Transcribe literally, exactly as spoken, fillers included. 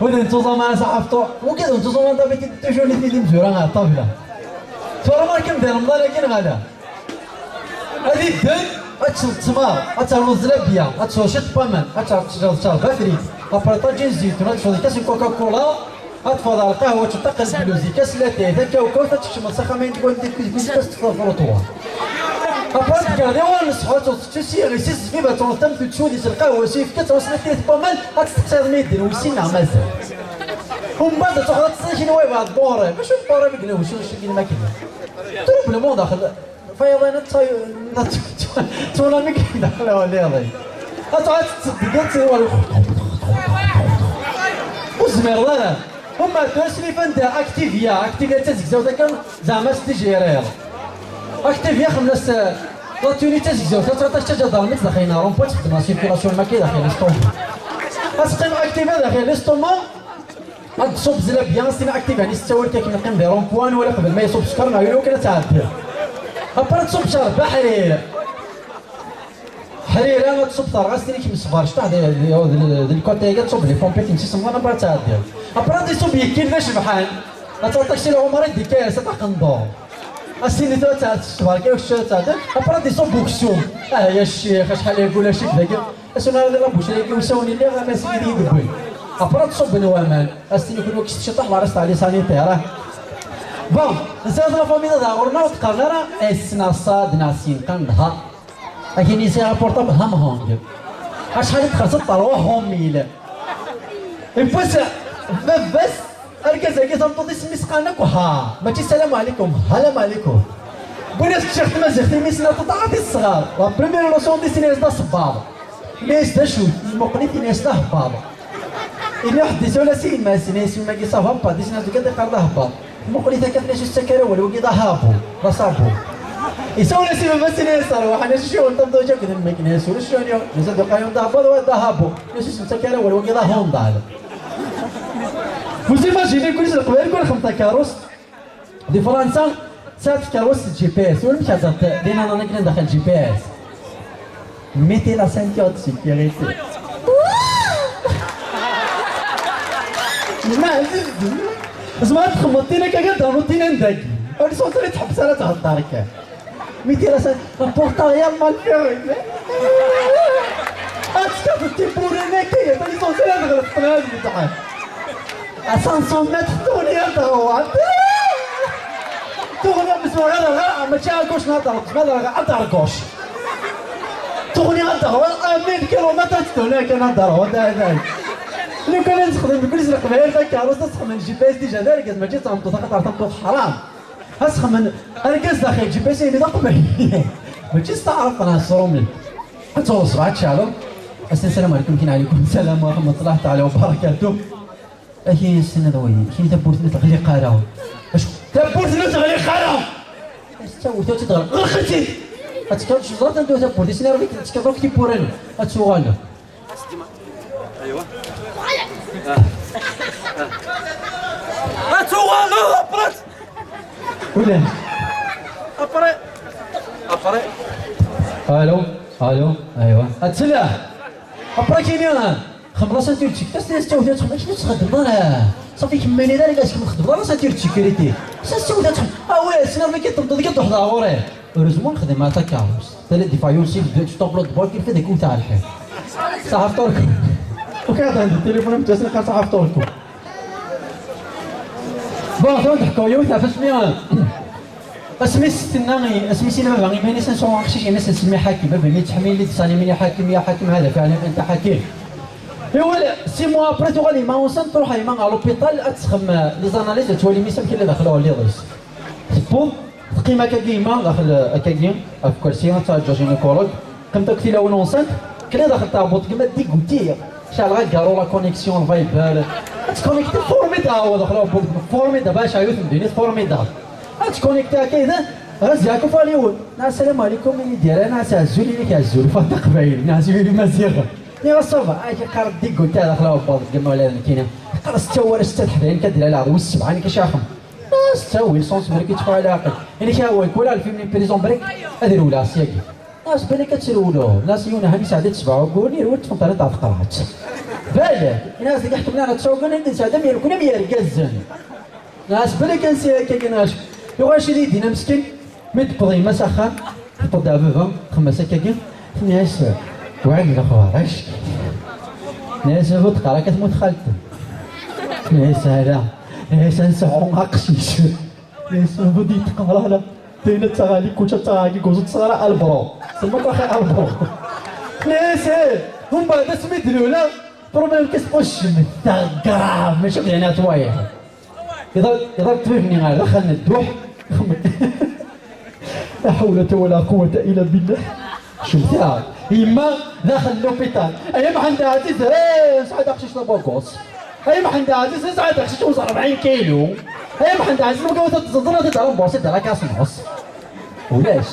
Wid n tuẓama asaḥafṭu, wigad n tuẓama d'habitude toujours nitni d imezwura ɣer ṭṭabla. Tura markem di Remḍan-agi neɣ ala? Ad idden, ad teččeḍ ttmer, ad ternuḍ zlabya, ad tesweḍ ciṭ n waman, ad teččeḍ car batrit, après ṭaǧin zitun, ad tesweḍ lkas n Coca-Cola, ad teffɣeḍ ɣer lqahwa, ad teččeḍ taqelbluzi, kas latay, takawkawt, ad tkecmeḍ s axxam ayen tgwan deg kuzi, kuzi, kas teffɣeḍ ɣer uṭwar. Après ad tgerḍ iwan n ṣṣeḥ, ad tesweḍ teččusi, iɣisi, zzbib, ad tesweḍ tamt n tsudi s lqahwa, s uyefki, ad tesweḍ snat n tpammal, ad testeqsiḍ ma yedden wis sin neɣ mazal. Umbeɛd ad truḥeḍ ad teṣlikin wa yebɛed Borem. Acu n Borem i yella ucci ucci n Makla? Tout le monde daxel. Fayeḍ-in ad tt-, ad tt-, ttwalamek daxel awal iḍi. Ad truḥeḍ ad tetteddiḍ ad tt-, ur zmireḍ ara. Umbeɛd tura slifan d Activia. Activia d tazegzawt akken zeɛma s tijiriḍ. Activia xemlas, eh, la tuni d tazegzawt, ad truḥeḍ ad tettaǧǧaḍ armi d daxel n rond-point, txeddem la circulation n Makla daxel n l'estomac. Ad teqqim Activia daxel n l'estomac. Ad tṣubb zlabya, as-tini Activia-nni s ttawil kan neqqim di rond-point, wala qbel ma iṣubb sskeṛ neɣ yuli kan ad tɛeddi. Après ad tṣubb carba ḥrir. Ḥrira ad tṣubb terɣa, as-tini kemm ṣber cṭaḥ di, di, di, di lkot-agi, ad tṣubb les pompiers, timsi semḍan, après ad tɛeddi. Après ad iṣubb yekkil d acebḥan. Ad taɣ taksi lɛumar i d-ikkas, ad taɣ-qenḍer. As-tini tura ad tɛeddi ṣber kan, kečč ad tɛeddi. Après ad iṣubb uksum. Ah ya ccix, acḥal ay ulac-ik dagi. Asuna la bouche-agi usawen illi ɣer ass i d-yewwi. Après ad ṣubben waman. As-tini kun wak s tciṭaḥ la reste ali sanitaire. Bon, nsiɣ la famille da ɣur-neɣ ur teqqaren ara, eh, ssneɣ ṣṣad neɣ sin qan dha. Akin yesɛa apurṭabl ha mhong. Acḥal i txerṣeḍ terwa homil. Iwwas baba-s argaz-agi tameṭṭut-is mmi-s qqaren akk ha. Mačči salam ɛlikum, halam ɛlikum. Wwin-as ttiɣ tmaziɣt i mmi-s n aṭuṭaɣat i ṣṣɣar. La première leçon di sin-as d aṣebbar. Ini-as d acu? Imuqel-it, ini-as d ahebbaḍ. Ini ḥedd isawel-as i yemma-s, ini-as yemma-agi ça va pas, di sin-as deg ad iqqar d ahebbaḍ. Muqel-it akka, tnasi tettak ara awal, wagi d ahabu, d asabu. Isawel-as i baba-s, ini-as rwaḥ, ini-as acu yuɣen tameṭṭut akk d mmi-k, ini-as ulac acu yuɣen, ini-as ad iqqar d ahebbaḍ wa d ahabu, ini-as ur s-nettak ara awal, wagi d ahundal. Vous imaginez, kul s leqbayel, kul xem takeṛṛust. Di Fransa, tesɛa tkeṛṛust G P S, ulamek ad d-, din anan akken daxel G P S. Mettez la ceinture de sécurité. Tzemreḍ ad txedmeḍ tin akka, ad d-ternuḍ tin n dagi. Ur s-, ur tettḥebbes ara thedder kan. Mettez la ceinture, la porte arrière mal fermée. Ad tekkateḍ tiwwura-nni akka, ad tɣelqeḍ ad yedɛan. À cinq cents mètres, tuɣni ad d-ɣur. Tuɣni ad d-ɣur, mačči à gauche neɣ à droite, ma d-ɣur, à gauche. Tuɣni ad d-ɣur, un mille kilomètres ad d-tuɣni akken ad d-ɣur, da, da. Lukan ad nexdem kul s leqbayel, takeṛṛust ad texdem G P S déjà d argaz, mačči d tameṭṭut, axaṭer tameṭṭut ḥram. Ad texdem argaz daxel G P S, yini d aqbayli. Mačči s taɛrabt neɣ s ṛumi. Ad tuɣeḍ ṣṣbeɛ ad tceɛleḍ. Assen, السلام عليكم. كاين عليكم السلام ورحمة الله تعالى وبركاته. Akin yessen ad wayen, akin tawwurt-nni teɣliq ara. Acu? Tawwurt-nni teɣliq ara! As tawwurt ad tt-id-ɣelq. Ɣelqet-tt! Ad tekkaḍ tceẓrat anda tawwurt, isni Rebbi ad tekkaḍ akk tiwwura-nni. Ad tuɣal. Aywa. Ad tuɣal, ḍebret! Ulac. Après. Après. Allô, allô, aywa. Ad tella. Après kini, xemḍ-as ad tt-id-tcekk, tas-, tas-, tawt ad txemmeḍ, akken ur txeddmeḍ ara. Ṣafi kemmini d argaz, kemm txeddmeḍ ara, s-, ad tt-id-tcekk, riti. S-, tawt ad txemmeḍ. Ah ouais, ssneɣ ma k-id-temmdeḍ, k-id-truḥeḍ ɣer ɣur-i. Heureusement xedmeɣ takeṛṛust. Tala défaillance, tu tableau de bord, kif ad ak-wteɣ lḥir. Saḥaf Turku. Ok, attends, le téléphone, tu sais, saḥaf Turku. Bon, tura ad d-ḥkuɣ yiwet ɣef asmi, asmi s-, tenna i, asmi s-, yenna baba iman-is, ansa aqcic-ines nsemmi Ḥakim, baba-m yettḥemmil-iyi, d-sani mini Ḥakim, ya Ḥakim, hada fiɛlan anta Ḥakim. Iwala, six mois après, tuɣal yemma enceinte, truḥ yemma ɣer l'hôpital, ad texdem, euh, les analyses, ad twali mmi-s amek yella daxel uɛelliḍ-is. Tewweḍ, teqqim akkagi yemma daxel, euh, akkagi, ɣef ukersi, ad teɛǧu gynécologue. Qqimet akk tilawin enceinte, kra daxel tɛebbuḍt gma dégoûté. Ceɛleɣ agaru, la connexion, le Viber. Ad tconnecté formidable, daxel uɛebbuḍ gma formidable, bac ayut n ddunit formidable. Ad tconnecté akka, ɣas yakuf aliwen. Nna, السلام عليكم, ini-d ara, nna, azul, ini-k azul, fad taqbaylit, nna, azul, Imaziɣen. Nniɣ-as ça va, ak iqqar dégoûté daxel uɛebbuḍ gma wala d nekkini. Iqqar s ttawil, s ttawil, ḥdayen, kad ilal, wis sebɛa, ini-k acu axem. Ah, s ttawil, sans berk yetteffeɣ leɛqel. Ini-k awal, kul alfim ni prison break, ad rewleɣ syagi. As balak ad trewleḍ, la s yiwen ahan yesɛedda-d sebɛa wagguren, irwel ṭṭfen-t ɣer teqerɛet. Balak, ini-as deg ḥekmen ara ttawgen ad nesɛedda am yerkun am yergazen. Nɛas balak ansi akka kan ɣac. Yuɣal cidi dina meskin. Mi d-tewweḍ yemma s axxam, tewweḍ-d ɣer baba, txemmem-as akkagi, tenna-yas: "Wɛid lexbar, acki." Tenna-yas: "A bu teqqar akka tmut xalti." Tenna-yas: "Ala." Tenna-yas: "Ad nesɛu aqcic." Tenna-yas: "A bu d-yetteqqar ala. Tayna d taɣali, kuca d taɣali, goẓ d taɣara, albro." Semma ko axi albro. Tenna-yas: "Eh, umbeɛd asmi d-lula, problème qu'est-ce que je me tagrave, mačči akk lehna twayeḍ." Iḍal, iḍal ṭṭbib-nni ɣer daxel n dduḥ. La ḥawla wala quwwata illa billah. Cemteɣ. Yemma daxel n l'hôpital. Ay Mḥend Ɛziz, eh, sɛad aqcic d abagus. Ay Mḥend Ɛziz, sɛad aqcic wezɣ rebɛin kilu. Ay Mḥend Ɛziz, ma gawet ad tẓenẓen ad t-id-remboursi d la caisse-noire. Ulac.